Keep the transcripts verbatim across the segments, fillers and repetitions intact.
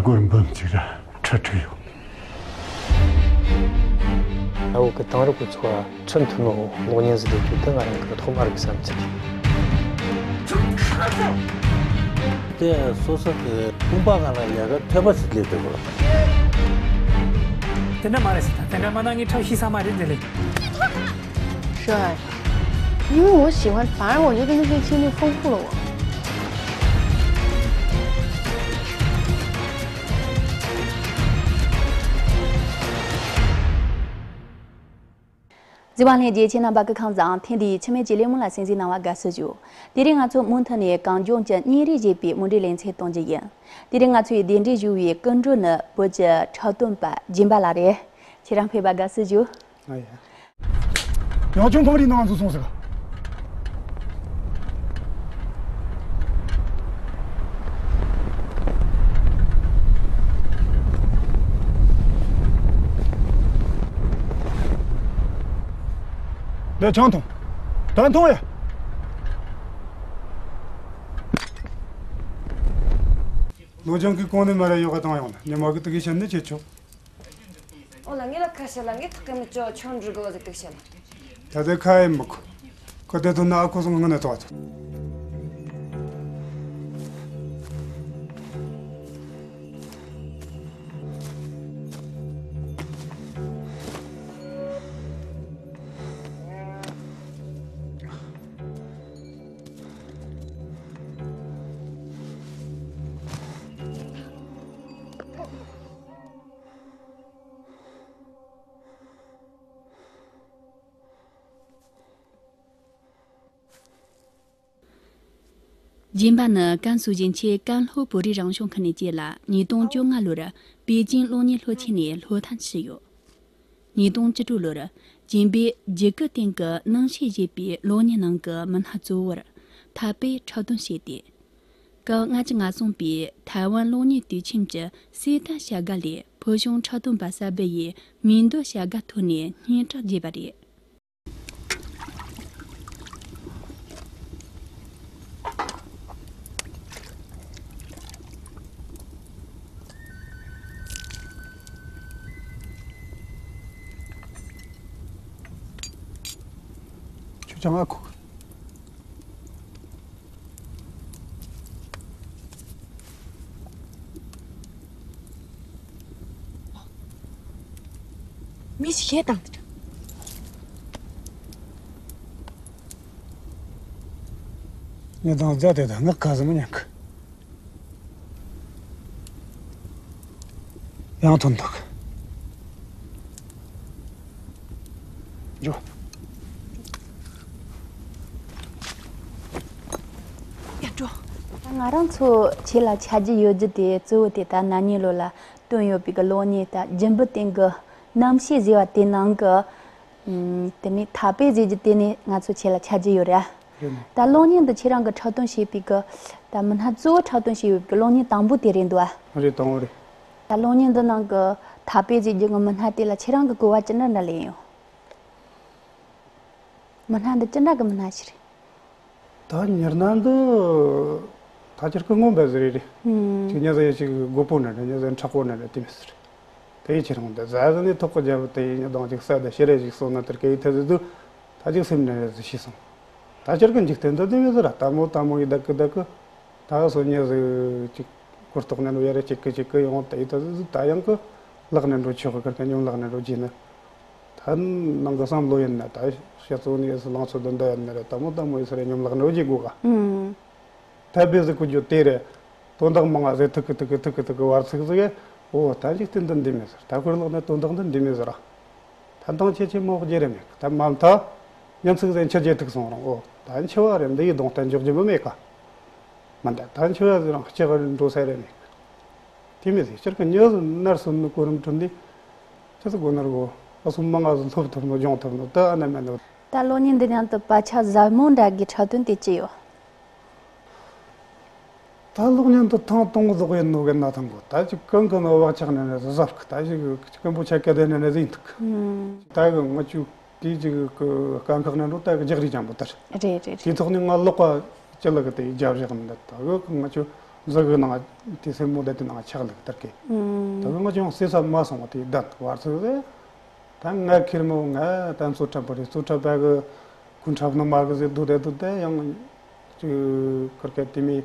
སྒོར་འབུམ་གཅིག་ར་ཁྲི་དྲུག་ཡོད། ཨ་བོ་གི་དེང་རབས་ཀྱི་འཚོ་བ་ཚུན་མཐུན་ནོ་གློག་བརྙན་ཟིག་ལས་རྒྱུ་དེ་ང་རང་གི་ཐོག་མ་རིག་བསམ་ཚུལ་རེད། དེ་སོ་སོ་གི་དཔུང་པ་སྒང་ལ་ཡ་གི་ཐོད་པ་ཟིག་སླེབས་འདུག་གོ། དེ་འདྲ་མ་རེད་ཟེར་ད། དེ་འདྲ་མ་ན་ངས་ཁྲག་ཤི་ས་མ་རེད་དེ་ལས། 是啊，因为我喜欢，反而我觉得那些经历丰富了我。 གཟིགས་པ་ལྷན་རྒྱས་ཁྱེད་རྣམ་པ་སྐུ་ཁམས་བཟང་། ཐེངས་འདིའི་འཆི་མེད་ཀྱི་གླེང་མོལ་ལ་གསན་གཟིགས་གནང་བར་དགའ་བསུ་ཞུ། དེ་རིང་ང་ཚོ་མུ་མཐུད་ནས་གངས་ལྗོངས་ཀྱི་གཉན་རིགས་ཞེས་པའི་མུ་འབྲེལ་ལེ་ཚན་གཏོང་རྒྱུ་ཡིན། དེ་རིང་ང་ཚོའི་གདན་འདྲེན་ཞུ་བའི་སྐུ་མགྲོན་ནི་བོད་ཀྱི་འཁྲབ་སྟོན་པ་སྦྱིན་པ་ལགས་རེད། ཁྱེད་རང་ཕེབས་པར་དགའ་བསུ་ཞུ། ཨ་ཡ། ཡང་ཅུང་ཕམ་རིའི་ནང་ང་ཚོ་སོང་ཟིག། འདི་ཆང་འཐུང་། ད་འཐུང་ཡ། ལོ་ཅང་གི་གོང་ནས་མ་ར་ཡོ་ག་བཏང་ཡོང་ན་ཉི་མ་གི་དུ་གི་ཤན་ནི་ཆེ་ཆོག། ཨོ་ལ་ངས་ལ་ཁ་ཤས་ལ་ངས་ཐག་གི་མི་ཅོ་ཆོ་འདྲི་གོ་ཟིག་ཐུག་ཤེ་ལ། ད་ལྟ་ཁ་ཡེ་མི་ཁོ། ཁོ་དེ་ཐོན་ན་ཨ་ཁོ་སོང་ངི་ནས་ཐོག་ཐོ། སྦྱིན་པ་ནི་ཀན་སུའུ་ཞིང་ཆེན་ཀན་ལྷོ་བོད་རིགས་རང་སྐྱོང་ཁུལ་ནས་སྐྱེས་ལ་ཉིས་སྟོང་བཅོ་ལྔ་ལོར་པེ་ཅིང་གློག་བརྙན་ལྷོ་ཆེན་ནས་ལྷོ་ཐན་ཕྱིར་ཡོད། ཉིས་སྟོང་བཅུ་དྲུག་ལོར་སྦྱིན་པས་རྒྱུད་སྐུད་སྟེང་གི་རྣམ་ཤེས་ཞེས་པའི་གློག་བརྙན་ནང་གི་མི་སྣ་གཙོ་བོར་འཐད་པའི་འཁྲབ་སྟོན་བྱས་ཏེ། སྐབས་ལྔ་བཅུ་ང་གསུམ་པའི་ཐའེ་ཝན་གློག་བརྙན་དུས་ཆེན་གྱི་གསེར་རྟ་བྱ་དགའ་ལས་བོད་གཞུང་འཁྲབ་སྟོན་པ་གསར་པ་ཡི་མིང་འདོགས་བྱ་དགའ་ཐོག་ནས་སྙན་གྲགས་རྒྱས་པ་རེད། ཁྱོད་ཅང་ཨ་ཁུ། མི་ཞིག་ཤེས་དང་། ངས་དང་རྫ་དེ་དང་ངག་ཁ་ཟིག་མི་ཉན་གི། ཡང་ཐོན་འདུག། འཇོ། ཡ་འགྲོ། ང་རང་ཚོ་ཁྱེད་ལ་ཆ་རྒྱུས་ཡོད་རྒྱུ་དེ་གཙོ་བོ་དེ་ད་ན་ནིང་ལོ་ལ་བཏོན་ཡོད་པའི་གི་གློག་བརྙན་ད་རྒྱུན་པུ་སྟེང་གི་རྣམ་ཤེས་ཟེར་བ་དེ་ནང་གི་ཨུམ། དེ་ནས་ཐ་པེ་ཟེར་རྒྱུ་དེ་ནས་ང་ཚོ་ཁྱེད་ལ་ཆ་རྒྱུས་ཡོད་རེད། རེད་ནི། ད་གློག་བརྙན་འདི་ཁྱེད་རང་གི་འཁྲབ་སྟོན་བྱས་པའི་གི་ད་མི་སྣ་གཙོ་བོ་འཁྲབ་སྟོན་བྱས་ཡོད་པའི་གི་གློག་བརྙན་དང་པོ་དེ་རེད་འདུག་ཨ། རེད་དང་པོ་རེད། ད་གློག་བརྙན་འདི་ནང་གི་ཐ་པེ་ཟེར་རྒྱུ་གི་མི་སྣ་དེ་ལ་ཁྱེད་རང་གི་གོ་བ་ཅི་འདྲ་འདྲ་ལེན་ཡོད། མི་སྣ་འདི་ཅི་འདྲ་གི་མི་སྣ་ཞིག་རེད། ད་ཉེར་ན་འདི་ད་ཁྱེད་ཀྱི་ངོ་འབབ་ཟེར་རེད། ཨུམ། ཅིག་ཉེ་ཟ་ཡེ་ཅིག་རྒོད་པོ་ནི་རེད། ཉེ་ཟ་མཁྲེགས་པོ་ནི་རེད། དེ་མི་ཟེར། དེ་ཡི་ཁྱེད་རང་འདི་ཟ་ཟ་ནས་ཐོག་གི་རྒྱབ་དེ་ཡི་ཉི་གདོང་ཅིག་ས་དེ་ཤི་རེ་ཅིག་སོང་ན་དེར་སྐད་ཡིག་ཐད་ཟིག་འདུག། ད་ཅིག་སེམས་ནི་རེ་ཟིག་ཤི་སོང་། ད་ཁྱེད་ཀྱི་འཇིག་རྟེན་འདི་དེ་མི་ཟེར་ར། ལྟད་མོ་ལྟད་མོ་ཡི་བདག་གི་བདག་གི། ད་སོ་ཉེ་ཟིག་ཅིག་གོ་རྟོགས་ནས་ཡ་རེ་ཅིག་གི་ཅིག་གི་ཡོང་དེ་ཡི་ད་ཟིག་ད་ཡང་གི་ལག་ནས་འགྲོ་ཆོག་གི་ཁར་ཉམས་ལག་ནས་འགྲོ་རྒྱུ་ནི། ད་ནང་གི་བསམ་བློ་ཡིན་ན་ད་ཤ་ཚོ་ནི་ལང་ཚོ་འདི་འདྲ་ཡིན་ནི་རེད། ལྟད་མོ་ལྟད་མོ་ཡི་སར་ཉམས་ལག་ནི་འོ་ཅི་དགོས་ག། ཨུམ། ཐབས་པའི་ཟིག་གི་རྒྱུ་དེ་རེད། དོན་དག་མང་ང་ཟེར་ཐུག་གི་ཐུག་གི་ཐུག་གི་ཐུག་གི་བར་ཚིག་ཟིག་གི། འོ་ད་འཇིག་རྟེན་འདི་འདི་མི་ཟེར། ད་ཁོར་ལོག་ནས་དོན་དག་འདི་འདི་མི་ཟེར་ར། ད་འདང་ཆེ་ཆེ་མོ་རྒྱུ་རེད་མེད་གི། ད་མ་མཐའ་ཉིན་ཚིག་ཟིག་འཆི་རྒྱུ་ཐུག་སོང་རུང་། འོ་ད་འཆི་བ་རེད། འདི་ཡི་གདོང་གཏན་འཇོག་རྒྱུ་མི་མེད་ག། མི་འདྲ་ད་འཆི་བ་ཟིག་རང་སྐྱེ་བ་འགྲོ་ས་རེད་མེད་གི། དེ་མི་ཟིག་སྤྱིར་གི་མྱི་ཟིག་ནར་སོན་ནི་གོ་རིམ་ཁྲོད་ནས་ཅི་ཟིག་དགོས་ནི་རེད་གོ། ཨ་སོ་མང་ང་ཟིག་ལྷོབ་ཐུབ་ནོ་སྦྱོང་ཐུབ་ནོ་ད་ཨ་ན་མེད་ནོ། ད་གློག་བརྙན་འདི་མཉམ་དུ་པ་ཆ་ཟབ་མོ་འདྲ་གི་འཁྲབ་སྟོན་དེ་ཅི་ཡོད། ད་གློག་བརྙན་དུ་ཐེངས་དང་པོ་ལོག་ཡིན་ནོ་གི་ན་ཐང་གོ། ད་ཅིག་ཀུན་ཀུན་ནོ་བག་ཆགས་ནི་ནི་ཟབ་གི། ད་ཅིག་ཀུན་པོ་ཆ་སྐད་དེ་ནི་ནི་ཟིན་ཐུག་གི། ད་གི་ང་ཆུ་དེ་ཅིག་གི་དཀའ་ཁག་ནི་འགྲོ་ད་གི་རྒྱག་རེས་ཅན་པོ་ལྟར། རེད་རེད་རེད། དེ་ཐོག་ནས་ང་ལོག་པ་ཅི་ལ་གི་དེ་རྒྱབ་བཞག་ནི་ད་གི་ང་ཆུ། གཟུགས་ཀྱི་ནང་དེ་སེན་མོ་དེ་དེ་ནང་ཆགས་ལུགས་ལྟར་གི། ཨུམ། ད་གི་ང་ཅང་ཟས་ས་མ་སོང་བ་དེ་བདག་བར་ཚུགས་རེད། ད་ང་ཁེར་མོ་ང་ད་གཙོ་འཁྲབ་པ་རེད། གཙོ་འཁྲབ་པ་གི་གུན་འཁྲབ་ནི་མ་གི་ཟེར་དུ་དེ་དུ་དེ་ཡང་ཅིག་ཁར་ཀ་དེ་མི་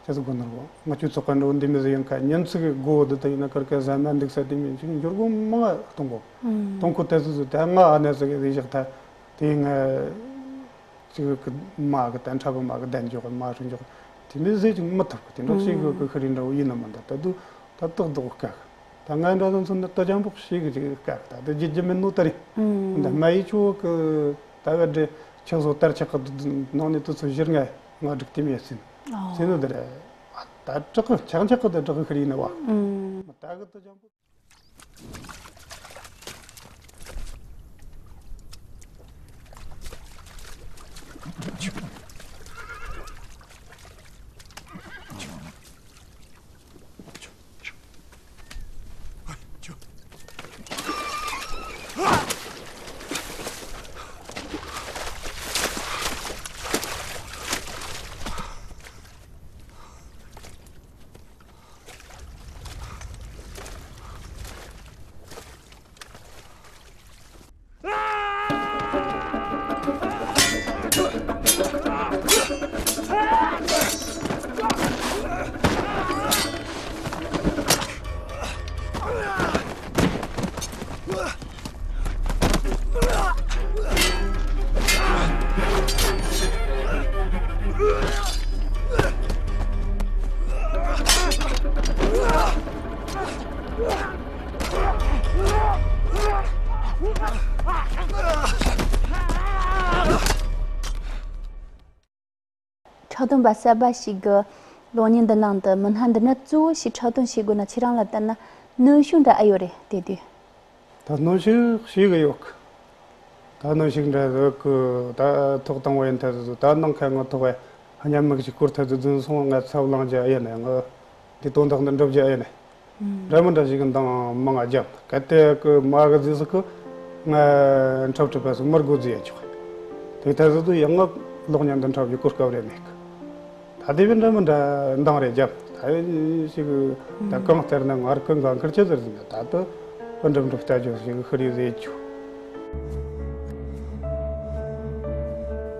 ཅི་ཟིག་གོ་ནོར་བོ། ང་ཆུ་ཚོགས་ཀ་འགྲོ་འདི་མི་ཟིག་ཡང་ཁ་ཉན་ཚིག་གི་གོ་དུ་དེ་ཡིན་ན་ཁར་ཀ་ཟ་མ་འདུག་ས་དེ་མི་ཅིག་འགྱུར་གོ་མང་གཏོང་གོ། ཨུམ། གཏོང་གོ་དེ་ཟིག་ཟིག་ད་ང་ཨ་ནེ་ཟིག་གི་ཟིག་བཞག་ད་དེ་ང་ཅིག་གི་མ་གི་ད་འཁྲབ་པ་མ་གི་བདེན་འཇོག་མ་རུ་འཇོག་དེ་མི་ཟིག་ཅིག་མི་ཐུབ་གི། དེ་འདྲ་ཞིག་གི་ཁི་ཧྲི་འདྲ་བོ་ཡིན་ན་མི་འདུག་ད་དུ་ད་ཏག་ཏག་བཀག་ད་ང་འདྲ་ཚོ་ཚོ་འདི་ལྟ་ཅང་པོ་ཞིག་གི་ཅིག་བཀག་ད་དེ་བརྗེད་རྒྱུ་མིན་ནོ་ད་རེད། ཨུམ། ད་མ་ཡི་ཆུ་གི་ད་བར་འདྲེ་ཆག་བཟོ་ལྟར་ཆག་གི་ནང་ནས་དུ་ཚོ་གཞིར་ང་ང་སྒྲིག་དེ་མེད་ཟིན། ཨོ། ཟིན་ནོ་ད་རེད། ད་དྲག་གི་ཆག་ཆག་གི་ད་དྲག་གི་ཁི་རི་ཡིན་ན་བ། ཨུམ། ད་གི་ད་ཅང་པོ། འཁྲབ་སྟོན་པ་གསར་པ་ཞིག་གི་གློག་བརྙན་འདི་ནང་དུ་མི་སྣ་འདི་ནི་གཙོ་བོ་ཞིག་འཁྲབ་སྟོན་བྱེད་དགོས་ན་ཁྱེད་རང་ལ་ལྟར་ན་གནོན་ཤུགས་འདྲ་ཨེ་ཡོད་རེད་དེ་དུས། ད་གནོན་ཤུགས་ཞིག་ཡོད་གི། ད་གནོན་ཤུགས་འདྲ་ཡོད་གི། ད་ཐོག་དང་བ་ཡིན་ཐ་ཟུ་ཟུ་ད་ནང་ཁ་ང་ཐོག་བས་སྙན་མིག་ཅིག་སྐོར་ཐ་ཟུ་ཟུ་སོང་ང་ཚབ་ལང་རྒྱུ་ཨེ་ཡིན་ནས་ང་འདི་དོན་དག་འདི་འགྲུབ་རྒྱུ་ཨེ་ཡིན་ནས། འདྲ་མི་འདྲ་ཞིག་གི་འདང་མང་ང་རྒྱབ་གལ་ཏེ་གི་མ་གི་རྫས་སུ་གི་ང་འཁྲབ་ཁྲིད་པ་སུ་མི་དགོས་རྫས་ཡ་ཆོག་དེ་ཐ་ཟུ་ཟུ་ཡང་ང་གློག་བརྙན་འདི་འཁྲབ་རྒྱུ་གོ་སྐབས་རེ་མེད་གི། ད་དེ་བས་འདྲ་མི་འདྲ་འདང་རེ་རྒྱབ། ད་ཡོད་ཞིག་ད་གང་ལྟར་ན་ངར་ཀུན་གང་ཁར་ཆེ་ཟེར་ཟིན་ད་ད་དུ་པུ་འགྲིམ་འགྲུབ་ལྟ་རྒྱུ་ཞིག་ཧི་རི་ཟེར་ཆུ།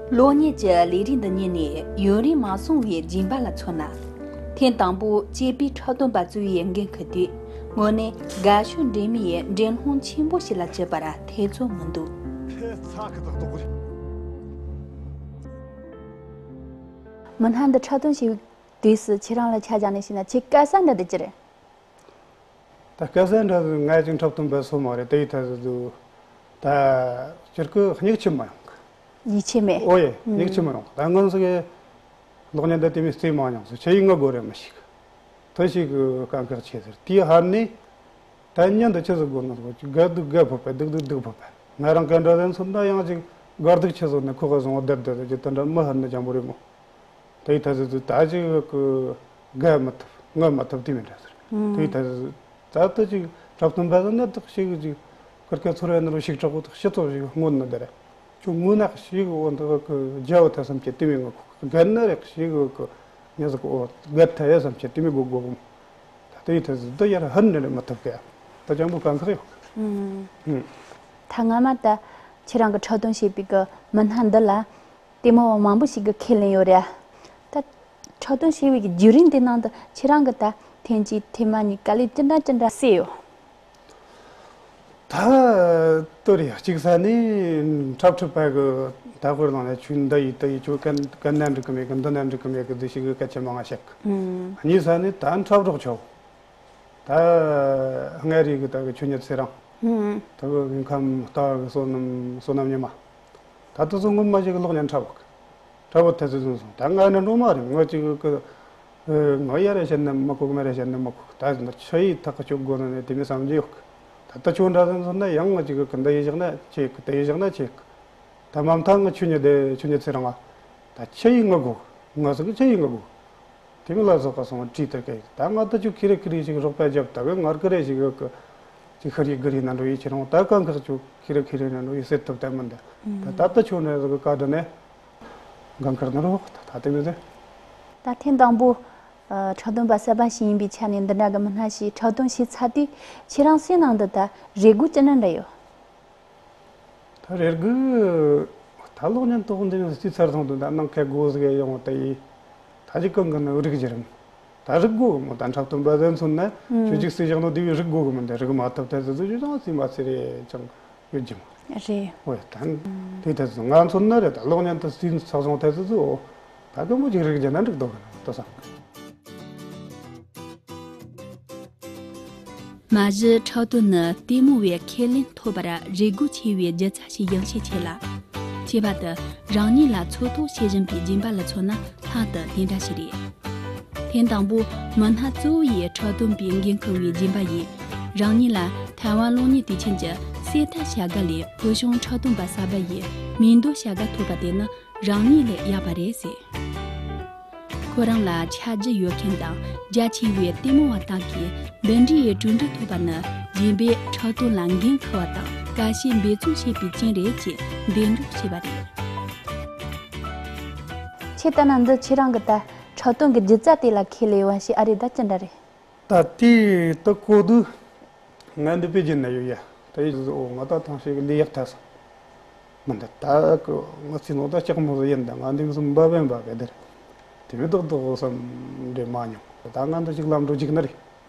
གློག་བརྙན་གྱི་ལས་རིགས་འདི་ཉིད་ནས་ཡུན་རིང་མ་སོང་བའི་སྦྱིན་པ་ལ་མཚོན་ན། ཐེངས་དང་པོ་གཅེས་པའི་འཁྲབ་སྟོན་པ་གཙོས་པའི་འགན་འཁུར་དུས་དངོས་གནས་དགའ་ཤོས་འདྲེས་མའི་འགྲན་སློང་ཆེན་པོ་ཞིག་ལ་བརྩི་བར་ཐེ་ཚོམ་མི་འདུག་ཁེ་ཚ་ཁི་ཐག་ཐོག་རེད། མི་སྣ་འདི་འཁྲབ་སྟོན་བྱས་པའི་དུས་སུ་ཁྱེད་རང་ལ་ཆ་བཞག་ནས་བཤད་ན་ཁྱེད་དཀའ་ས་འདྲ་འདི་ཅི་རེད། ད་དཀའ་ས་འདྲ་ང་ཅིག་འཁྲབ་སྟོན་པ་སོ་མ་རེད་དེ་ཡི་ཐ་ཟུ་ཟུ། ད་སྤྱིར་གི་སྙིགས་ཆེ་མ་ཡོང་གི། ཡིད་ཆེས་མེད། ཨོ་ཡེ་ཨུམ། སྙིགས་ཆེ་མ་ཡོང་གི། ད་ང་ཚོ་གི་གློག་བརྙན་འདི་དེ་མི་རྩེ་མ་མྱོང་སོ་ཆེ་ཡིན་ང་དགོས་རེད་མི་ཤེས་གི། དེ་ཞིག་གི་དཀའ་ཁག་ཆེ་ཟེར་དེའི་ཧར་ནས། ད་ཉིན་འདི་ཆི་ཟིག་དགོས་ན་དགོས་ཀྱི་དགའ་སྡུག་དགའ་ཕོད་པ་སྡུག་སྡུག་སྡུག་ཕོད་པ། ང་རང་ག་འདྲ་ཟེར་མཚོན་ན་ཡང་ཅིག་དགའ་སྡུག་ཆི་ཟིག་ནས་ཁོ་ག་བཟང་བ་བསྡད་བསྡད་ཀྱི་དེ་འདྲ་མི་ཧར་ནས་ཅང་པོ་རེད་མོ། དེ་ཡི་ཐ་ཚིག་ཏུ་ད་ཅིག་གི་དགའ་མི་ཐུབ་ངུ་མི་ཐུབ་དེ་མི་འདྲ་ཟེར། དེ་ཡི་ཐ་ཚིག་ད་ལྟ་ཅིག་འཁྲབ་སྟོན་པ་ཟེར་ན་དག་ཞིག་ཅིག་ཀིར་ཀ་ཚོར་བའི་ནང་ཞིག་དྲག་པོ་དག་ཤི་ཚོ་ཞིག་སྔོན་ནི་འདི་རེད། ཁྱོད་དངོས་གནས་ཞིག་འོ་འདི་གི་རྒྱལ་བ་ཐ་བསམ་གྱི་དེ་མི་ངུ་ཁོག་གན་ནི་རེག་ཞིག་གི་ཉེ་ཟིག་འོ་གད་ཐ་ཡ་བསམ་གྱི་དེ་མི་དགོས་དགོས་གོ། ད་དེ་ཡི་ཐ་ཚིག་ཏུ་ཡར་ཧར་ནི་རེད་མི་ཐུབ་གི། ད་ཅང་པོ་དཀའ་ཁག་ཡོད་གི། ཨུམ། ད་སྔ་མ་ད་ཁྱེད་རང་གི་འཁྲབ་སྟོན་བྱས་པའི་གི་མི་སྣ་འདི་ལ་ལྟད་མོ་བ་མང་པོ་ཞིག་གི་ཁས་ལེན་ཡོད་རེད། ད་འཁྲབ་སྟོན་བྱས་པའི་གི་བརྒྱུད་རིམ་དེ་ནང་དུ་ཁྱེད་རང་གི་ད་ཐེངས་གཅིག་ཐེངས་མ་གཉིས་དཀའ་ལས་ཅི་འདྲ་ཅི་འདྲ་སེལ་ཡོད། ད་ལྟོ་རེ་གཅིག་ས་ནས་འཁྲབ་ཁྲིད་པ་གི་ད་དཔེར་ནང་ནས་ཆུ་འདི་ཡི་དེ་ཡི་ཆུ་གན་གན་ན་འགྲིག་གི་མེད་གི་འདི་ན་འགྲིག་གི་མེད་གི་འདི་ཞིག་གི་སྐད་ཆ་མང་ང་བཤད་གི། ཨུམ། གཉིས་ས་ནས་ད་འཁྲབ་རོགས་ཆོག་ད་ལྔ་རེ་གི་ད་གི་ཆོས་ཉིད་ཚེ་རིང་། ཨུམ། ད་གི་ཁམས་ལྟ་གི་བསོད་ནམས་བསོད་ནམས་ཉི་མ། ད་དུ་སོང་ངོ་མ་ཞིག་གི་གློག་བརྙན་འཁྲབ་གི། དྲ་བོ་ཐ་ཚི་ཟུང་སོང་ད་ང་ནི་འགྲོ་མ་རེད། ང་ཅིག་གི་ང་ཡ་རེ་བཤད་ན་མི་ཁུག་མི་རེ་བཤད་ན་མི་ཁུག་ད་ཆི་ཡི་ཐག་གཅོད་དགོས་ན་ནི་དེ་མི་བསམ་གྱི་ཡོད་གི། ད་ལྟ་ཁྱོད་འདྲ་ཟིན་སོང་ན་ཡང་ང་ཅིག་གི་འདི་ཡི་བཞག་ན་ཆེ་གི་དེ་ཡི་བཞག་ན་ཆེ་གི། ད་མ་མཐའ་ང་ཆོས་ཉིད་དེ་ཆོས་ཉིད་ཚེ་རིང་ང་ད་ཆི་ཡི་ང་དགོས་ང་ཟིག་གི་ཆི་ཡི་ང་དགོས། དེ་མི་ལ་སོགས་པ་སོང་བྲིས་དེར་སྐད་ད་ང་ད་ཅུ་ཁི་རེ་ཁི་རེ་ཞིག་རོགས་པ་རྒྱབ་ད་གི་ངར་ཁི་རེ་ཞིག་གི་ཅིག་ཤི་རི་གི་རི་ན་འགྲོ་ཡི་ཁྱེད་རང་ད་གང་ཁག་ཅུ་ཁི་རེ་ཁི་རེ་ན་འགྲོ་ཡི་སེ་ཐུབ་ད་མི་འདི་ད་ད་ད་ད་ཆོ་ནས་ཟིག་གི་བཀའ་དྲིན་ནས་གང་ཁར་ན་རོགས་ད་ད་དེ་མི་ཟེར། ད་ཐེངས་དང་པོ་ འཁྲབ་སྟོན་པ་གསར་པ་ཞིག་ཡིན་པའི་ཆ་ནས་འདི་འདྲ་གི་མི་སྣ་ཞིག་འཁྲབ་སྟོན་བྱས་ཚར་དུས་ཁྱེད་རང་སེམས་ནང་དུ་ད་རེ་སྒུག་ཅི་འདྲ་འདྲ་ཡོད། ད་རེ་སྒུག་ད་གློག་བརྙན་ཐོག་འདི་ནས་བརྩིས་ཚར་སོང་དུས་ད་ནང་ཁ་སྒོ་ཟིག་ཡོང་བ་ད་ཡིན། ད་ཅིག་གང་གི་ནི་རིག་རྒྱུ་རེད། ད་རིག་དགོས་གི་མོ། ད་འཁྲབ་སྟོན་པ་ཟེར་མཚོན་ན་ཁྱོད་ཅིག་སྲིད་བཞག་ནོ་དེ་བས་རིག་དགོས་གི་མོ། འདི་རིག་མ་ཐུབ་ཐལ་ཟེར་ཟིག་ཅང་སྲིད་མ་སྲིད་རེད་ཅང་ཡོད་ཀྱི་མོ། རེད། ཨོ་ད་དེ་ཐལ་ཟིག་ང་མཚོན་ན་རེད། ད་གློག་བརྙན་དུ་སྲིད་ཚགས་སོང་ཐལ་ཟིག་ཟིག་ཨོ། ད་གི་མོ་ཅིག་རིག་རྒྱུ་ན་འགྲིག་འདུག་གི་ན་ད་བསམ་གི། མ་གཞི་འཁྲབ་སྟོན་ནི་ལྟད་མོ་བས་ཁས་ལེན་ཐོབ་པར་རེ་སྒུག་ཆེ་བའི་སྒྱུ་རྩལ་ཞིག་ཡིན་ཤས་ཆེ་ལ། བྱས་པ་དེ་རང་ཉིད་ལ་འཚོ་ཐོག་བྱེད་བཞིན་པའི་སྦྱིན་པ་ལ་མཚོན་ན་ལྷག་ཏུ་དེ་འདྲ་ཞིག་རེད། ཐེངས་དང་པོ་མི་སྣ་གཙོ་བོ་ཡི་འཁྲབ་སྟོན་པའི་འགན་འཁུར་བའི་སྦྱིན་པ་ཡིས་རང་ཉིད་ལ་ཐའེ་ཝན་གློག་བརྙན་དུས་ཆེན་གྱི་གསེར་རྟ་བྱ་དགའ་ལས་ཕུལ་བྱུང་འཁྲབ་སྟོན་པ་གསར་པ་ཡི་མིང་འདོན་བྱ་དགའ་ཐོབ་པ་དེ་ནི་རང་ཉིད་ལས་ཡག་པ་རེད་ཟེར། ཁོ་རང་ལ་ཆ་རྒྱུས་ཡོད་མཁན་དང་རྒྱ་ཆེ་བའི་ལྟད་མོ་བ་དག་གིས་འདི་འདྲའི་གྲུབ་འབྲས་ཐོབ་པ་ནི་སྦྱིན་པས་འཁྲབ་སྟོན་ལ་འགན་འཁུར་བ་དང་དགའ་བྱེད་འབད་བརྩོན་བྱེད་པའི་རྐྱེན་རེད་ཅེས་གདེང་འཇོག་བྱས་པ་རེད། ཁྱེད་ལྟ་ན་འདི་ཁྱེད་རང་གི་ད་འཁྲབ་སྟོན་གྱི་སྒྱུ་རྩལ་དེ་ལ་ཁས་ལེན་པ་ཞིག་ཨ་རེད་ད་ཅི་འདྲ་རེད། ད་དེ་ད་གོ་དུས་ང་འདི་པེ་ཅིན་ན་ཡོད་ཡ། ད་ཡིག་ཟོ་ང་ད་ཐང་ཞིག་ལས་ཡག་ཐལ་སོང་། མི་འདི་ད་གི་ང་ཚོའི་ནང་ད་ལྕགས་མོ་ཟིག་ཡིན། ད་ང་འདི་མི་སུ་འབའ་བན་འབའ་གི་དེར་དེ་མི་ཏག་ཏག་བསམ་འདྲེ་མ་མྱོང་། ད་ང་འདི་ཞིག་ལམ་འགྲོ་འཇིག་ནི་རེད།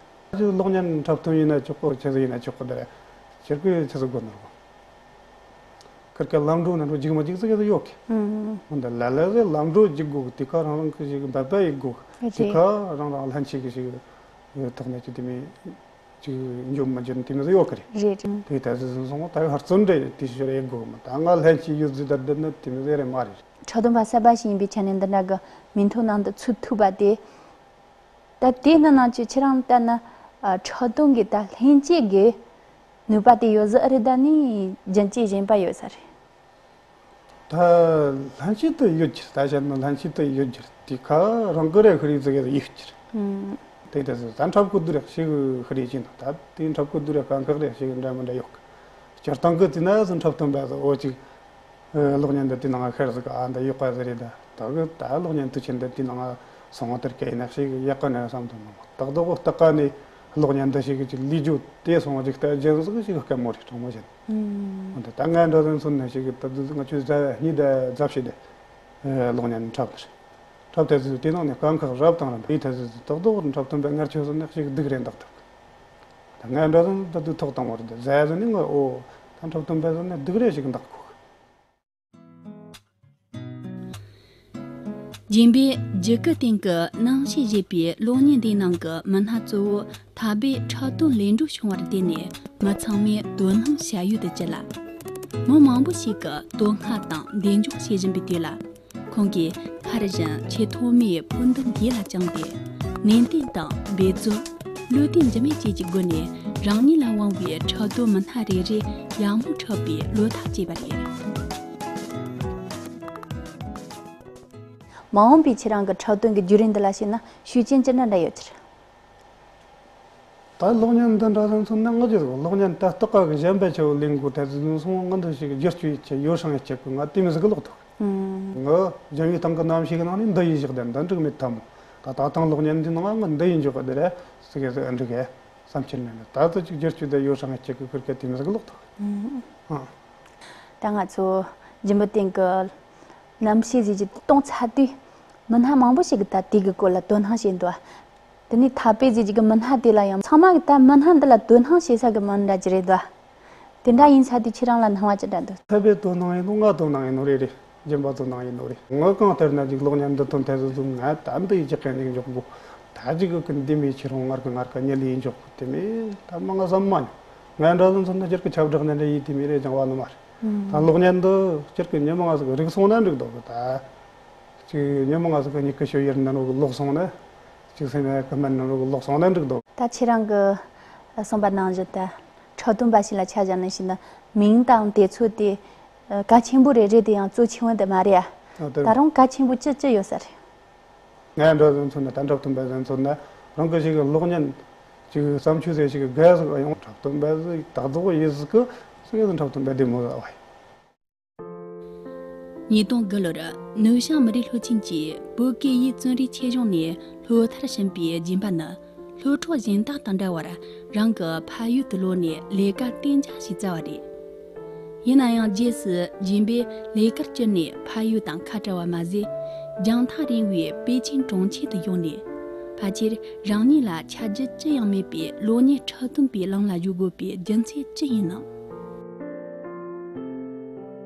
ད་ཅིག་གློག་བརྙན་འཁྲབ་སྟོན་ཡིན་ན་ཆོག་གི། ཆི་ཟིག་ཡིན་ན་ཆོག་གི། དེ་རེད་ཁྱེད་ཀྱིས་ཆི་ཟིག་དགོས་ནི་རེད། ཁིར་ཀ་ལམ་འགྲོ་ན་འགྲོ་འཇིག་མ་འཇིག་ཟིག་ཡོད་གི། ཨུམ། འོན་ཏེ་ལ་ལ་ཟིག་ལམ་འགྲོ་འཇིག་དགོས་གི། དེ་ཁ་རང་རང་གི་ཞིག་འབད་པ་ཡེད་དགོས་གི། རེད། དེ་ཁ་རང་རང་ལྷན་སྐྱེས་གི་ཞིག་ཐོག་ནས་ཅི་དེ་མི་ཅིག་འཇོམས་མ་འཇོམས་དེ་མི་ཟིག་ཡོད་གི་རེད། རེད་རེད། དེ་ད་ཟིག་ཟིག་སོང་ད་ཧར་བརྩོན་འགྲུས་དེ་ཞོར་ཡེད་དགོས་གི་མ། ད་ང་ལྷན་སྐྱེས་ཡོད་ཟིག་ད་བསྡད་ན་དེ་མི་ཟིག་རེད་མ་རེད། འཁྲབ་སྟོན་པ་གསར་པ་ཞིག་ཡིན་པའི་ཆ་ནས་འདི་འདྲ་གི་མིང་ཐོ་ནང་དུ་ཚུད་ཐུབ་པ་དེ། ད་དེ་ནི་ནང་ཆོས་ཁྱེད་རང་ལྟར་ན་ཨ་འཁྲབ་སྟོན་གྱི་ད་ལྷན་སྐྱེས་ཀྱི་ནུས་པ་དེ་ཡོད་ཟིག་ཨ་རེད། ད་ནི་རྒྱུན་གཅིག་གཞན་པ་ཡོད་ས་རེད། ད་ལྷན་སྐྱེས་དེ་ཡོད་ཀྱི་རེད། ད་བཤད་ན་ལྷན་སྐྱེས་དེ་ཡོད་ཀྱི་རེད། དེ་ཁ་རང་གི་རེ་ཤི་རེ་ཟིག་གི་ཡོད་ཀྱི་རེད། ཨུམ། དེ་ད་ཟིག་ད་འཁྲབ་གི་དུས་རེ་ཤི་གི་ཤི་རེ་ཅིག་ན་ད་དེ་འཁྲབ་གི་དུས་རེ་དཀའ་ཁག་རེ་ཤི་གི་འདྲ་མི་འདྲ་ཡོད་གི། སྤྱིར་བཏང་གི་དེ་ན་ཟིག་འཁྲབ་སྟོན་པ་ཟིག་འོ་ཅིག་གློག་བརྙན་འདི་དེའི་ནང་ཤར་ཟིག་ཨ་འདི་ཡོད་པ་ཟིག་རེད། ད་ད་གི་ད་གློག་བརྙན་དུས་ཆེན་འདི་དེའི་ནང་སོང་བ་དེར་སྐད་ནས་ཞིག་ཡག་ག་ནས་བསམ་དུ་མི་མོ་ཏག་ཏག་གོ་ཏག་ག་ནས་གློག་བརྙན་འདི་ཞིག་ཅིག་ལས་རྒྱུ་དེ་སོང་བ་ཅིག་ལྟ་རྒྱུ་ཟིག་ཞིག་དཀའ་མོ་རེད། དྲང་མོ་བཤད་ན། འོན་ཏེ་ད་ང་འདྲ་ཟིག་མཚོན་ན་ཞིག་ད་དུས་ང་ཆོས་ཟླ་གཉིས་ད་རྫབ་བྱས་ཏེ་གློག་བརྙན་འཁྲབ་ནི་རེད། འཁྲབ་དེ་ཟིག་དེའི་ནང་ནས་དཀའ་ཁག་རབ་དང་རིམ་པ་ཡིན། ད་ཟིག་ཏག་ཏག་འཁྲབ་སྟོན་པ་ངར་ཆོས་ཟིག་ནས་ཞིག་སྡུག་རེད་འདུག་ཐུབ་ད་ང་འདྲ་ཟིག་ད་དུས་ཐོག་དང་བོར་འདི་ཟ་ཟིག་ནས་ང་ཨོ་ད་འཁྲབ་སྟོན་པ་ཟིག་ནས་སྡུག་རེད་ཞིག་འདུག་གོ། སྦྱིན་པས་རྒྱུ་སྐུ་རྟེན་གྱི་རྣམ་ཤེས་བཞད་པའི་གློག་བརྙན་འདིའི་ནང་གི་མི་སྣ་གཙོ་བོ་ཐར་པའི་འཁྲབ་སྟོན་ལས་འགྲོ་བྱུང་བར་བརྟེན་ནས་མི་ཚང་མས་དོ་སྣང་བྱ་ཡུལ་དུ་གྱུར་ལ། མི་མང་པོ་ཞིག་གིས་དོ་སྣང་དང་གདེང་འཇོག་བྱེད་བཞིན་པའི་དུས་ལ། ཁོང་གིས་སྔར་བཞིན་ཆེས་ཐོག་མའི་འཕུར་འདུམ་འདི་ལ་བཅངས་ཏེ། ནན་ཏན་དང་འབད་བརྩོན། བློ་གཏད་འཇགས་མེད་བཅས་ཀྱི་སྒོ་ནས་རང་ཉིད་ལ་དབང་བའི་འཁྲབ་སྟོན་མི་སྣ་རེ་རེ་ཡག་མོ་འཁྲབ་པའི་བློ་ཐག་བཅད་པ་རེད། མ་འོངས་པའི་ཁྱེད་རང་གི་འཁྲབ་སྟོན་གྱི་བརྒྱུད་རིམ་འདི་ལ་བྱས་ན་ཤུགས་རྐྱེན་ཅི་འདྲ་འདྲ་ཡོད་ཀྱི་རེད། ད་གློག་བརྙན་འདི་འདྲ་ཟིག་མཚོན་ན་ང་ཅི་ཟིག་གློག་བརྙན་ད་སྟག་ཀ་གི་གཞན་པ་ཆེ་བོ་ལེན་དགོས་ད་ཟིག་སོང་ང་འདི་ཞིག་བསྒྱུར་བཅོས་ཡེད་ཆེད་ཡོ་བསྲང་ཡེད་ཆེད་གི་ང་དེ་མི་ཟིག་གི་ལོག་ཐུག་ང་གཞན་ཡུལ་སྟེང་གི་རྣམ་ཤེས་གི་ནང་ནས་འདི་ཡིན་ཞིག་དེ་འདི་འགྲིག་མེད་ཐལ་མོ། ད་ད་ཐེངས་གློག་བརྙན་འདི་ནང་ང་འདི་ཡིན་འཇོག་གི་འདི་རེད་ཟིག་གི་ཟིག་འགྲིག་གི་བསམ་ཁྱེར་ནས་ད་ཟིག་ཅིག་བསྒྱུར་བཅོས་ད་ཡོ་བསྲང་ཡེད་ཆེད་གི་ཁུར་གི་དེ་མི་ཟིག་གི་ལོག་ཐུག་ཨང་། ད་ང་ཚོ་ལྗིད་པོ་སྟེང་གི་རྣམ་ཤེས་ཟིག་ཅིག་གཏོང་ཚར་དུས་མི་སྣ་མང་པོ་ཞིག་གིས་ད་དེ་གི་སྐོར་ལ་དོ་སྣང་བྱེད་འདུག་དེ་ནས་ཐར་པའི་ཟིག་ཅིག་གི་མི་སྣ་དེ་ལ་ཡང་ཚང་མ་གིས་ད་མི་སྣ་འདི་ལ་དོ་སྣང་བྱེད་ས་གི་མི་འདྲ་ཅིག་རེད་འདུག་དེ་འདྲ་ཡིན་ཚར་དུས་ཁྱེད་རང་ལ་སྣང་བ་ཅི་འདྲ་འདུག་ཐར་པའི་དོ་སྣང་ཡིན་ནོ་ང་དོ་སྣང་ཡིན་ནོ་རེད་རེད། སྦྱིན་པ་དོ་སྣང་ཡིན་ནོ་རེད། ང་གང་ལྟར་ན་ཅིག་གློག་བརྙན་འདི་ཐོན་ཐལ་ཟིག་ང་ད་འདི་ཡི་ཅི་གན་ཅིག་འཇོག་དགོས། ད་ཅིག་གི་འདི་མི་ཁྱེད་རང་ངར་གི་ངར་ག་ཉེ་ལི་ཡིན་འཇོག་དེ་མི་ད་མ་ང་བསམ་མ་མྱོང་། ང་འདྲ་ཟིག་མཚོན་ན་སྤྱིར་གི་ཁྱབ་བསྒྲགས་ནི་འདྲ་ཡིན་དེ་མི་རེད་ཅང་བ་ནི་མ་རེད། ད་གློག་བརྙན་འདི་སྤྱིར་གི་ཉི་མ་ང་ཟིག་རིག་སོང་ན་འགྲིག་འདུག་གི་ད། ཅིག་ཉི་མ་ང་ཟིག་གི་མྱིག་གི་ཤོད་ཡར་འདི་ནོ་གི་ལོག་སོང་ན། ཅིག་སེམས་ཡ་གི་སྨན་འདི་ནོ་གི་ལོག་སོང་ན་འགྲིག་འདུག་ད་ཁྱེད་རང་གི་གསུངས་པ་ནང་བཞིན་ད་འཁྲབ་སྟོན་པ་ཞིག་ལ་ཆ་བཞག་ནས་བཤད་ན་མིང་དང་དེ་ཚོ་དེ་གལ་ཆེན་པོ་རེད་རེད་དེ་ཡང་གཙོ་ཆེ་བོ་འདི་མ་རེད་ཨ། ཨ་དེ་ད་རུང་གལ་ཆེན་པོ་ཅི་ཅི་ཡོད་ས་རེད། ང་འདྲ་ཟིག་མཚོན་ན་ད་འཁྲབ་སྟོན་པ་ཟིག་མཚོན་ན་རང་གི་ཞིག་གི་གློག་བརྙན་ཅིག་བརྩམས་ཆོས་ཟེར་ཞིག་གི་དགའ་ཟིག་ཡོང་འཁྲབ་སྟོན་པ་ཟིག་ད་གཟོད་ཡིན་ཟིག་གི་ཟིག་གི་འཁྲབ་སྟོན་པ་བདེ་མོ་ཟིག་བ་ཡིན། ཉིས་སྟོང་དགུ་ལོར་ནུབ་བྱང་མི་རིགས་སློབ་ཆེན་གྱིས་བོད་སྐད་ཡིག་བཙོན་རའི་ཆེད་སྦྱོང་ནས་ལྷོ་མཐར་ཕྱིན་པའི་སྦྱིན་པ་ནི། སློབ་གྲོགས་གཞན་དག་དང་འདྲ་བར་རང་གི་ཕ་ཡུལ་དུ་ལོག་ནས་ལས་ཀ་གཏན་འཇགས་ཤིག་བཙལ་བ་རེད། ཡིན་ན་ཡང་རྗེས་སུ་སྦྱིན་པས་ལས་ཀར་བཅར་ནས་ཕ་ཡུལ་དང་ཁ་བྲལ་བ་མ་ཟད། རྒྱང་ཐག་རིང་བའི་པེ་ཅིན་གྲོང་ཁྱེར་དུ་ཡོང་ནས། ཕལ་ཆེར་རང་ཉིད་ལ་ཆ་རྒྱུས་ཅི་ཡང་མེད་པའི་གློག་བརྙན་འཁྲབ་སྟོན་པའི་ལམ་ལ་ཞུགས་དགོས་པའི་རྒྱུ་མཚན་ཅི་ཡིན་ནམ།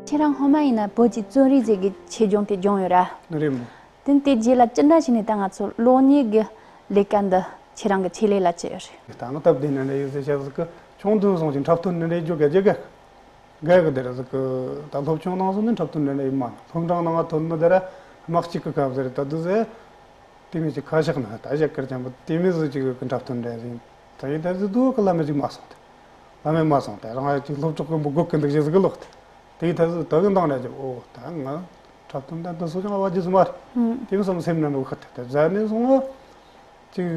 ཁྱེད་རང་སྔོན་མ་ཡིན་ན་བོད་ཀྱི་བཙོན་རའི་ཟེར་གི་ཆེད་སྦྱོང་དེ་སྦྱོང་ཡོད་ར། རེད་མོ། དེ་དེ་རྗེས་ལ་ཅི་འདྲ་བྱས་ནས་ད་ང་ཚོ་གློག་བརྙན་གྱི་ལས་ཀ་འདི་ཁྱེད་རང་གི་ཆེད་ལས་ལ་བྱས་ཡོད་རེད། ད་ང་སྟབས་བདེ་ན་འདྲ་ཡོད་ཟེར་བྱ་ཟིག་གི་ཆུང་དུས་སོང་ཞིག་འཁྲབ་སྟོན་འདྲ་འདྲ་བརྗོད་ག་རྒྱ་ག་ག་གི་དེ་ར་ཟིག་གི་ད་སློབ་ཆུང་ནང་སོང་ནས་འཁྲབ་སྟོན་འདྲ་འདྲ་ཡིན་མ་ན་སློབ་འབྲིང་ནང་ང་ཐོན་ནི་དེ་ར་དམག་གཅིག་གི་སྐབས་ཟེར་ད་དུ་ཟེར། དེ་མི་ཅིག་ཁ་ཤག་ན་ད་ཞག་ཀར་ཅན་པོ་དེ་མི་ཟིག་ཅིག་གི་འཁྲབ་སྟོན་འདྲ་ཟིན། ད་ཡི་ད་ཟིག་དུ་གི་ལ་མི་ཅིག་མ་སོང་སྟེ། ལ་མི་མ་སོང་སྟེ་རང་ཅིག་སློབ་གྲོགས་ཀུན་པོ་སྒུག་གི་འདུག་ཞེས་ཟིག་གི་ལོག་སྟེ། དེ་ད་ཟིག་ད་གི་འདང་འདྲ་ཅིག་ཨོ་ད་ང་འཁྲབ་སྟོན་ད་ད་སོ་ཅང་བ་ཇི་སུ་མ་རེད། དེ་མི་བསམ་སེམས་ན་འགྲོ་ཁ་ཐད་དེ་ཟ་ནས་སོང་ང་ཅིག་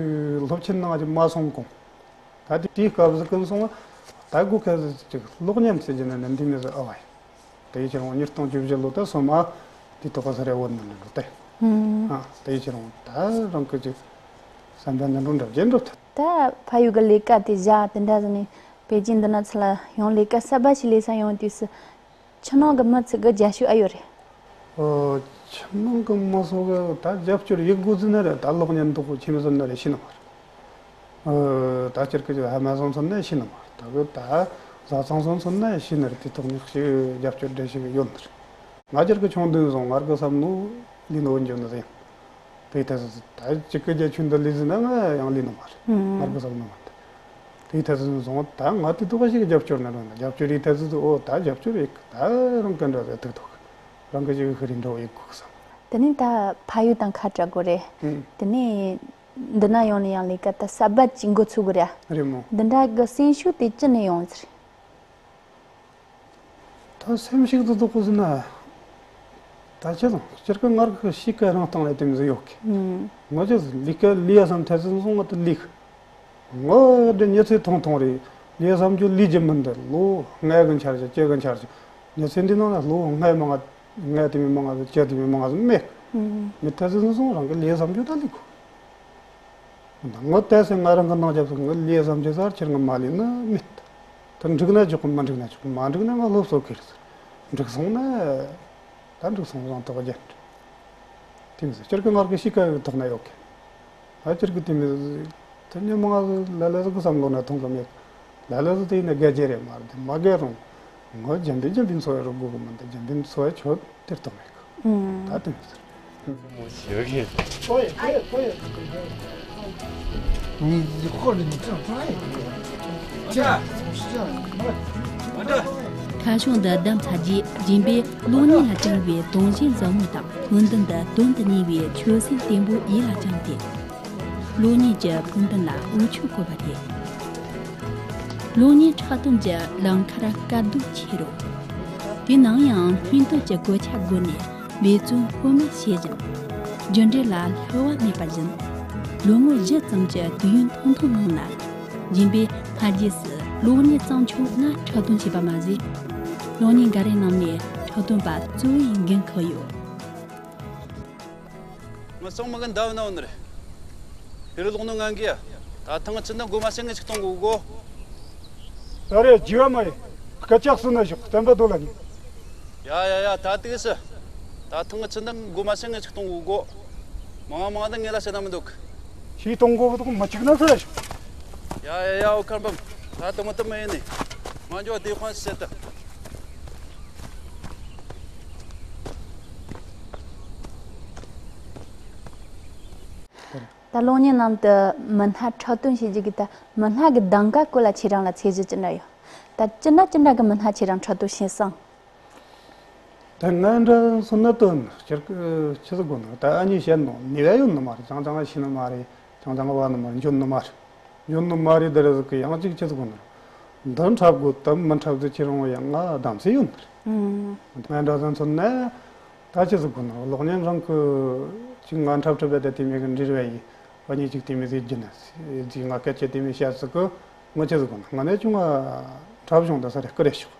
སློབ་ཆེན་ནང་ཅིག་མ་སོང་གོང་། ད་དེ་དེའི་སྐབས་སུ་ཀུན་སོང་ད་སྒོ་ཁ་ཟིག་ཅིག་གློག་བརྙན་ཟེར་གྱི་ན་ནི་འདི་མི་ཟིག་ཨ་བ་ཡིན། དེའི་ཕྱིར་འོང་ཉིས་སྟོང་བཅུ་བཞི་ལོ་ད་སོ་མ་དེ་ཐོག་ཁ་ས་རེ་བོ་ནི་འདྲ་འགྲོ་སྟེ། ཨ་དེའི་ཕྱིར་འོང་ད་རང་གི་ཅིག་བསམ་པ་འདི་འགྲོ་འདྲ་རྒྱན་འགྲོ་ཐུབ། ད་ཕ་ཡུལ་གི་ལས་ཀ་དེ་བཞག་དེ་འདྲ་ཟིག་ནས་པེ་ཅིན་འདི་ན་ཚུར་ལ་ཡང་ལས་ཀ་གསར་པ་ཞིག་ལས་ས་ཡོང་དུས་སུ། ཕྱི་ནང་གི་མི་ཚོ་གི་རྒྱབ་སྐྱོར་ཨ་ཡོད་རེད། ཨོ། ཕྱི་ནང་གི་མི་ཚོ་གི་ད་རྒྱབ་སྐྱོར་ཡེད་དགོས་ཟེར་ན་རེད། ད་གློག་བརྙན་འདུག་ཁྱིམ་ཚང་ན་རེད་ཤི་ནི་མ་རེད། ཨོ། ད་སྤྱིར་གི་ཧ་མ་སོང་ཚོ་ན་ཤི་ནི་མ་རེད། ད་གི་ད་བཟའ་ཚང་སོང་ཚོ་ན་ཤི་ནི་རེད། དེ་ཐོག་ནས་ཞིག་རྒྱབ་སྐྱོར་འདྲ་ཞིག་ཡོད་ནི་རེད། ང་སྤྱིར་གི་ཆུང་དུས་སོང་ངར་གི་བསམ་ནོ་ལི་ནོ་འཇོན་ནི་རེད། དེའི་ཐད་སུ་ད་གཅིག་གི་རྒྱ་ཆུ་འདི་ལས་ཟིན་ན་ང་ཡང་ལས་ནི་མ་རེད། ངར་གི་བསམ་ནི་མ་རེད། དེའི་ཐད་སུ་སོང་ད་ང་དེ་ཐོག་ཞིག་རྒྱབ་སྐྱོར་ན་རུང་ན་རྒྱབ་སྐྱོར་རེའི་ཐད་སུ་ཨོ་ད་རྒྱབ་སྐྱོར་རེད། ད་རང་གི་འདྲ་ཟེར་ཐུག་ཐུག་རང་གི་ཞིག་ཤི་རིན་འགྲོ་ཡི་གུག་བསམ། དེ་ནས་ད་ཕ་ཡུལ་དང་ཁ་བྲལ་དགོས་རེད། དེ་ནས་འདི་ན་ཡོང་ནས་ཡང་ལས་ཀ་ད་གསར་པ་ཅིག་འགོ་ཚུགས་དགོས་རེད། རེད་མོ། འདི་འདྲ་གི་སེམས་ཤུགས་དེ་ཅི་ནས་ཡོང་ཟེར། ད་སེམས་ཤིག་ཏུ་འདུག་གོ་ཟིན་ན། ད་ཅི་དང་སྤྱིར་གི་ངར་གི་གཤིས་ཀ་རང་སྟེང་ལ་དེ་མི་ཟིག་ཡོད་གི། ང་ཅི་ཟིག་ལི་ཀ་ལི་ཡ་བསམ་ཐེ་ཚོན་སོང་ང་དུ་ལིག་ང་དེ་ཉི་ཚེ་ཐུང་ཐུང་རེད། ལི་ཡ་བསམ་རྒྱུ་ལི་རྒྱུ་མི་འདུག་ལོ་ལྔ་གི་འཆར་གྱི་བཅུ་གི་འཆར་གྱི་ཉི་ཚེ་འདི་ནང་ལ་ལོ་ལྔ་མང་ང་ལྔ་དེ་མི་མང་ང་བཅུ་དེ་མི་མང་ང་མེད། མི་ཐེ་ཚོན་སོང་རང་གི་ལི་ཡ་བསམ་རྒྱུ་ད་ལིག་གོ། ངོ་བལྟས་སེ་ང་རང་གི་ནང་རྒྱབ་སུ་ངའི་ལས་བསམ་རྒྱུ་ཟེར་ཁྱེད་ང་མ་ལས་ནི་མེད། ད་འགྲིག་ན་ཆོག་གི། མ་འགྲིག་ན་ཆོག་གི། མ་འགྲིག་ན་ང་སློབ་གསོ་གི་རེད། འགྲིག་སོང་ན་ད་འགྲིག་སོང་བཟང་ཐོག་རྒྱན། དེ་མི་ཟེར་སྤྱིར་གི་ངར་གི་གཤིས་ཀ་ཐོག་ན་ཡོད་གི། ད་སྤྱིར་གི་དེ་མི་ཟེར་ད་ཉི་མ་ང་ལ་ལ་ཟིག་གི་བསམ་བློ་ན་ཐོང་གི་མེད། ལ་ལ་ཟིག་དེ་ཡིན་ན་དགའ་རྒྱུ་རེད་མ་རེད། དེ་མ་དགའ་རུང་ངོ་རྒྱན་པའི་རྒྱན་པའི་འཚོ་བའི་རོགས་དགོས་གི་མི་འདུག་རྒྱན་པའི་འཚོ་བའི་ཆོད་དེར་གཏོང་མེད་གི། ད་དེ་མི་ཟེར། ཁ་ཕྱོགས་འདི་བདམས་ཚར་རྗེས་སྦྱིན་པས་གློག་བརྙན་ལ་དྲངས་པའི་དུང་ཞེན་ཟབ་མོ་དང་སྨོན་འདུན་འདི་དོན་དུ་གཉེར་བའི་ཆོད་སེམས་བརྟན་པོ་ཡིད་ལ་བཅངས་ཏེ། གློག་བརྙན་གྱི་ཕུགས་འདུན་ལ་འོས་ཆོས་བཀོད་པ་སྟེ། གློག་བརྙན་འཁྲབ་སྟོན་གྱི་ལམ་ཁར་དཀའ་སྡུག་ཆེ་རུང་། དེ་ནང་ཡང་སྨིན་དོན་གྱི་གོད་ཆག་སྒོ་ནས་འབད་བརྩོན་ལྷོད་མེད་བྱེད་བཞིན། རྒྱུ་འབྲས་ལ་བསླུ་བ་མེད་པར་བཞིན། ལོ་ངོ་བཞི་ཙམ་གྱི་དུས་ཡུན་ཐུང་ཐུང་ནང་ན། སྦྱིན་པས་སྔ་རྗེས་སུ་གློག་བརྙན་བརྩམས་ཆོས་ལྔ་འཁྲབ་སྟོན་བྱས་པ་མ་ཟད། གློག་བརྙན་འགའ་རེའི་ནང་ནས་འཁྲབ་སྟོན་པ་གཙོ་བོའི་འགན་འཁུར་ཡོད། ང་སོང་མི་གི་འདའ་བ་ན་འོ་ནི་རེད། ཕེ་རི་ལོག་ནོ་ངང་གིས་ད་ཐང་ཆི་ན་སྒོ་མ་སེང་ངི་ཅིག་གཏོང་གོ་གོ། ད་རེ་རྒྱུ་བ་མ་ཡི་སྐད་ཅག་སུ་ན་ཞོག་བསྟན་པ་རྡོ་ལ་ཉི། ཡ་ཡ་ཡ་ད་ཏིག་སི། ད་ཐང་ཆི་ན་སྒོ་མ་སེང་ངི་ཅིག་གཏོང་གོ་གོ། མང་མང་ད་ངེ་ལ་བཤད་ན་མི་འདུག་ཤི་གཏོང་གོ་གོ་མ་ཅིག་ན་ས་ཞོག་ཡ་ཡ་ཡ་འོ་ཁར་འབམ། ད་དུང་མ་ཏི་མ་ཡིན་ནི། མ་འཇོག་དེ་ཁོན་སེ་ད། ད་གློག་བརྙན་ནང་དུ་མི་སྣ་འཁྲབ་སྟོན་བྱེད་རྒྱུ་གི་ད་མི་སྣ་གི་གདམ་ག་སྐོར་ལ་ཁྱེད་རང་ལ་ཚད་གཞི་ཅི་འདྲ་ཡོད། ད་ཅི་འདྲ་ཅི་འདྲ་གི་མི་སྣ་ཁྱེད་རང་འཁྲབ་སྟོན་བྱེད་སོང་། ད་ང་འདྲ་སོང་ན་དོན་སྤྱིར་ཆི་ཟིག་དགོས་ན་ད་ཨ་ནི་བཤད་ནོ་ནི་བ་ཡོད་ནི་མ་རེད། ཅང་ཅང་ཤི་ནི་མ་རེད། ཅང་ཅང་བ་ནི་མ་རེད། འཇོན་ནི་མ་རེད། ཡོད་ནི་མ་རེད། འདི་རེ་ཟིག་གི་ཡང་གཅིག་ཆི་ཟིག་གོ་ནི། འདི་འཁྲབ་དགོས་དམ་མི་འཁྲབ་ཟིག་ཁྱེད་རང་ཡང་ང་གདམ་སེ་ཡོད་ནི་རེད། ང་འདྲ་ཟིག་མཚོན་ན་ད་ཆི་ཟིག་གོ་ནི། གློག་བརྙན་རང་གི་ཅིག་ང་འཁྲབ་འཁྲབ་པ་དེ་དེ་མེད་གི་འབྲེལ་བ་ཡིན། བ་ཉིད་ཅིག་དེ་མེད་ཟིག་རྒྱུ་ན་ཟིག་ང་སྐད་ཆ་དེ་མེད་བཤད་ཟིག་གི་ང་ཆི་ཟིག་གོ་ནི། ང་ནས་ཅུང་ང་འཁྲབ་བྱུང་ད་ས་རེ་སྐུ་རེ་ཤོག་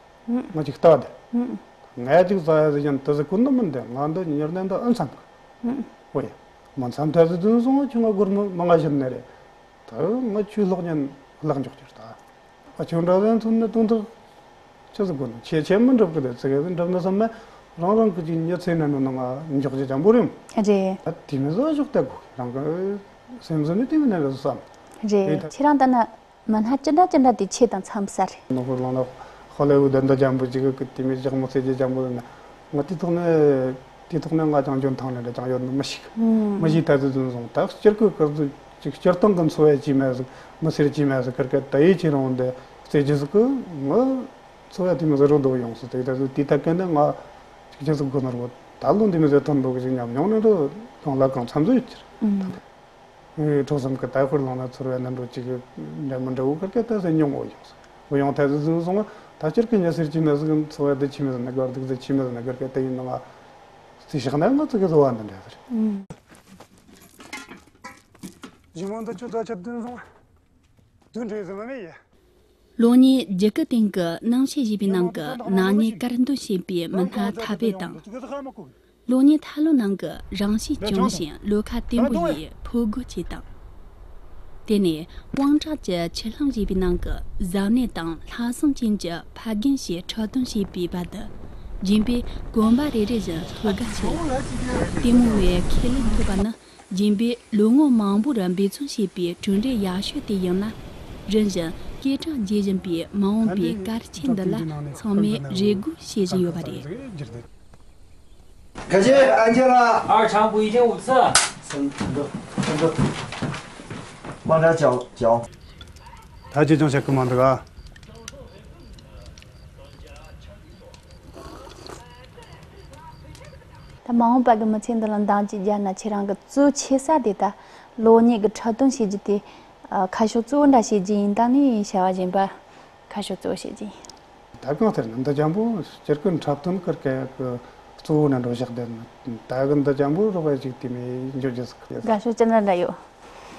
ང་ཅིག་ལྟ་དེ། ང་ཅིག་ཟ་ཡ་ཟིག་ཡིན་དེ་ཟིག་གོ་ནི་མིན་དེ། ང་འདི་ཉེར་ནས་འདི་ཨུ་མཚམས་གི། ཨོ་ཡ། མི་མཚམས་ཐ་ཟིག་དུ་སོང་ང་ཁྱོད་ང་སྒོར་མོ་མང་ང་བཞིན་ནི་རེད། ད་ང་ཆུ་ལྷག་ཉན་ལག་འཇོག་རྒྱུ་ད། ཨ་ཁྱོད་འདྲ་ཟན་ཚུན་ནི་དོན་དག་ཆི་ཟིག་དགོས་ནི། ཆེ་ཆེ་མི་འགྲུབ་གི་དེ་ཙི་གེ་ཟིག་འགྲུབ་ནི་བསམ་མེད། རང་རང་གི་ཅིག་མྱི་ཚེ་ནང་ནང་ང་འཇོག་རྒྱུ་ཅན་པོ་རེད། རེད། ད་དེ་མི་ཟ་ཞོག་ལྟ་དགོས་རང་གི་སེམས་ཟིན་ནི་དེ་མི་ནི་རེད་བསམ། རེད། ཁྱེད་རང་ལྟ་ན། མི་སྣ་ཅི་འདྲ་ཅི་འདྲ་དེ་ཆེ་དང་མཚམས་ས་རེད། ནོ་ཧོར་ལང་ལ་ཧོ་ལེ་ཝུ་ཌི་འདི་ལྗང་བུ་ཅིག་གི་དེ་མི་ལྕགས་མོ་ཟེར་གྱི་ལྗང་བུ་ཡིན་ན། ང་དེ་ཐོག་ནས་དེ་ཐོག་ནས་ང་ཅང་འཇོན་ཐང་ལས་འདྲ་ཅང་ཡོད་ནི་མི་ཤེས། ཨུམ། མི་ཤེས་ད་དུ་དུན་སོང་ད་སྤྱིར་གི་སྐབས་སུ་ཅིག་སྤྱིར་བཏང་གི་འཚོ་བའི་ཅི་མེད་ཟིག་མི་སེར་ཅི་མེད་ཟིག་ཀར་ཀ་ད་ཡེ་ཅི་རང་འདི་རྩེ་རྒྱུ་ཟིག་གི་ང་འཚོ་བ་དེ་མི་ཟིག་རོ་འདུག་ཡོང་སོང་། དེ་ད་དུ་དེ་ད་གན་ནས་ང་ཅིག་ཅི་ཟིག་དགོས་ནི་རེད། ད་ལོ་འདི་མི་ཟིག་ཐོན་འདུག་གི་ཅིག་ཉམས་མྱོང་ནི་འདྲ་གང་ལ་གང་འཚམ་ཟིག་ཡོད་ཀྱི་རེད། ཨུམ། ངའི་གྲོགས་སམ་གི་ད་ཁོར་ལང་ན་ཚོར་བའི་ནང་འགྲོ་ཅིག་འདྲ་མི་འདྲ་བོ་ཁར་སྐད་ད་ཟེར་མྱོང་འོ་ཡོང་སོང་། འོ་ཡོང་ཐལ་ཟིག་ཟིག་སོང་ང་ད་སྤྱིར་གི་ཉི་ཟེར་ཅི་མེད་ཟིག་འཚོ་བ་དེ་ཅི་མེད་ཟིག་ན་གར་དུག་ཟེར་ཅི་མེད་ཟིག་ན་གར་སྐད་ད་ཡིན་ནང་ང་རྩིས་བཞག་ན་ང་ཚོ་གི་བཟོ་བ་འདི་འདྲ་ཟེར། ཨུམ། ཞི་མོ་འདི་ཆུ་ཚོད་ཆ་བདུན་སོང་། དུས་འདྲ་ཟིག་མ་མེད་ཡ། ལོ་ཉི་རྒྱུ་སྐུ་སྟེང་གི་སྣང་ཤས་ཞེས་པའི་ནང་གི་ན་ནས་དཀར་འདོན་བྱེད་པའི་མི་སྣ་ཐ་བེ་དང་། ལོ་ཉི་ཐ་ལོ་ནང་གི་རང་གཤིས་བྱུང་ཞིང་བློ་ཁ་བརྟན་པོ་ཡིས་ཕོ་རྒོད་ཅེས་དང་། དེ་ནས་དབང་དྲག་གི་ཆུ་ལྷམ་ཞེས་པའི་ནང་གི་གཟབ་ནན་དང་ལྷག་བསམ་ཅན་གྱི་ཕ་རྒན་ཞེས་འཁྲབ་སྟོན་བྱེད་པའི་བར་དུ། སྦྱིན་པས་གོམ་པ་རེ་རེ་བཞིན་ལྷོད་ག་ཆེ་ལ། ལྟད་མོ་བའི་ཁས་ལེན་ཐུབ་པ་ནི། སྦྱིན་པས་ལོ་ངོ་མང་པོར་འབད་བརྩོན་བྱས་པའི་གྲུབ་འབྲས་ཡག་ཤོས་དེ་ཡིན་ལ། རིམ་བཞིན་སྐད་གྲགས་རྒྱས་བཞིན་པའི་མ་འོངས་པའི་གལ་ཆེན་འདི་ལ་ཚང་མས་རེ་སྒུག་བྱེད་བཞིན་ཡོད་པ་རེད། 感谢安吉拉。二场补一千五次。 慢点嚼，嚼。 ད་ཅི་ཅང་བཤད་གི་མ་འདུག་ཨ། ད་མ་འོངས་པ་གི་མི་ཚེ་འདི་ལ་འདང་ཅིག་རྒྱབ་ན་ཁྱེད་རང་གི་གཙོ་ཆེ་ས་དེ་ད་ལོ་གཉིས་ཀྱི་འཁྲབ་སྟོན་བྱེད་རྒྱུ་དེ། ཨ། ཁ་ཕྱོགས་གཙོ་བོ་འདྲ་བྱེད་རྒྱུ་ཡིན་ད་ནི་བྱ་བ་གཞན་པ་ཁ་ཕྱོགས་གཙོ་བོ་བྱེད་རྒྱུ་ཡིན། ད་གང་ལྟར་ན་འདི་ཅང་པོ་སྤྱིར་གི་འཁྲབ་སྟོན་ཀར་སྐད་ཀྱི་གཙོ་བོ་ན་འགྲོ་བཞག་བསྡད་ན་ད་གི་འདི་ཅང་པོ་རོགས་པ་ཅིག་དེ་མི་འཇོག་རྒྱུ་ཟིག་གི། དགའ་ཕྱོགས་ཅི་འདྲ་འདྲ་ཡོད།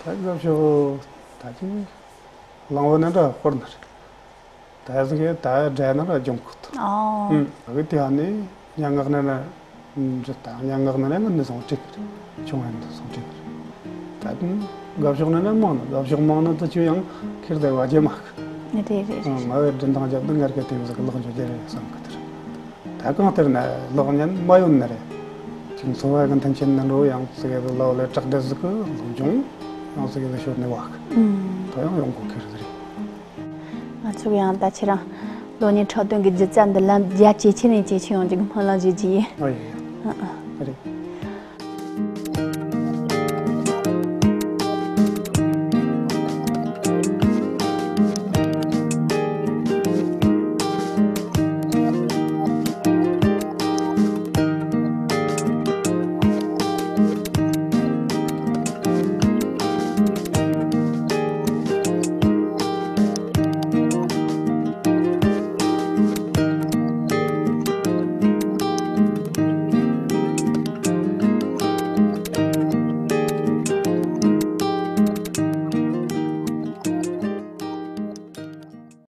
ད་དགའ་ཕྱོགས་ད་ཅིག་གླང་བོ་ན་འདྲ་དཔོར་ན་རེད། ད་ཟིག་གི་ད་འདྲ་ན་ར་སྦྱོང་གི་ཐུབ། ཨོ། ཨུམ། ཨ་གི་དེ་ཧ་ནི་སྙན་ངག་ན་ན་འདྲི་ད་སྙན་ངག་ན་ན་ངི་ནི་སོང་ཁྲིད་གི་རེད། ཆུང་ཧན་དུ་སོང་ཁྲིད་གི་རེད། ད་དུང་དགའ་ཕྱོགས་ན་ན་མང་ན་དགའ་ཕྱོགས་མང་ན་ད་ཆུ་ཡང་ཁེར་ད་བ་རྒྱ་མ་གི། རེད་རེད་རེད། ང་བའི་འདྲི་འདང་རྒྱབ་ན་ངར་གི་དེ་མི་ཟིག་གི་ལག་འཇོག་རྒྱ་རེད་བསམ་གི་དེ་རེད། ད་གང་ལྟར་ན་ལོག་ཉན་མ་ཡོང་ནི་རེད། ཅིག་འཚོ་བ་གི་མཐུན་རྐྱེན་ནི་འགྲོ་ཡང་ཙི་གེ་ལ་ལ་དྲག་བསྡད་ཟིག་གི་ལོ་ཆུང་ཡང་ཙི་གེ་ལ་ཤོར་ནི་བ་གི། ཨུམ། ད་ཡང་ཡོང་གོ་ཁེར་ཟིག་རེད། ང་ཚོ་ཡང་ད་ཁྱེད་རང་ལོ་ཉིན་འཁྲབ་སྟོན་གྱི་སྒྱུ་རྩལ་འདི་ལམ་རྒྱ་ཇེ་ཆེ་ནས་ཇེ་ཆེ་ཡོང་རྒྱུ་གི་སྨོན་ལམ་བཞེས་རྒྱུ་ཡིན། ཨ་ཡེ། ཨ་ཨ། རེད།